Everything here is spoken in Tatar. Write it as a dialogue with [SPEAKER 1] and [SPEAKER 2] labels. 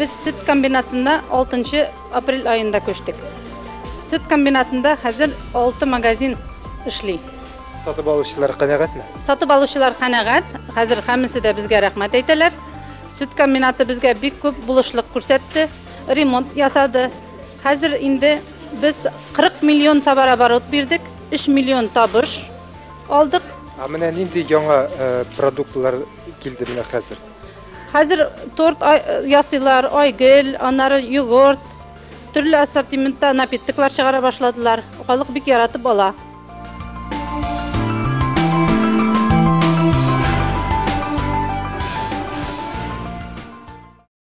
[SPEAKER 1] Без сөт комбинатында 6 апрель аенда күчтек. Сөт комбинатында хәзер 6 магазин эшли.
[SPEAKER 2] Сатып алучылар канәгатьме?
[SPEAKER 1] Сатып алучылар канәгать. Хәзер һәммәсе дә безгә рәхмәт әйтәләр. Сөт комбинаты безгә бик күп булышлык күрсәтте, ремонт ясады. Хәзер инде без 40 миллион товарооборот бирдек, 3 миллион табыш алдык.
[SPEAKER 2] Ә менә нинди яңа продуктлар килде менә хәзер?
[SPEAKER 1] Хәзер торт ясыйлар, айгөл, аннары йогурт, төрле ассортиментта напитоклар чыгара башладылар. Халык бик яратып ала.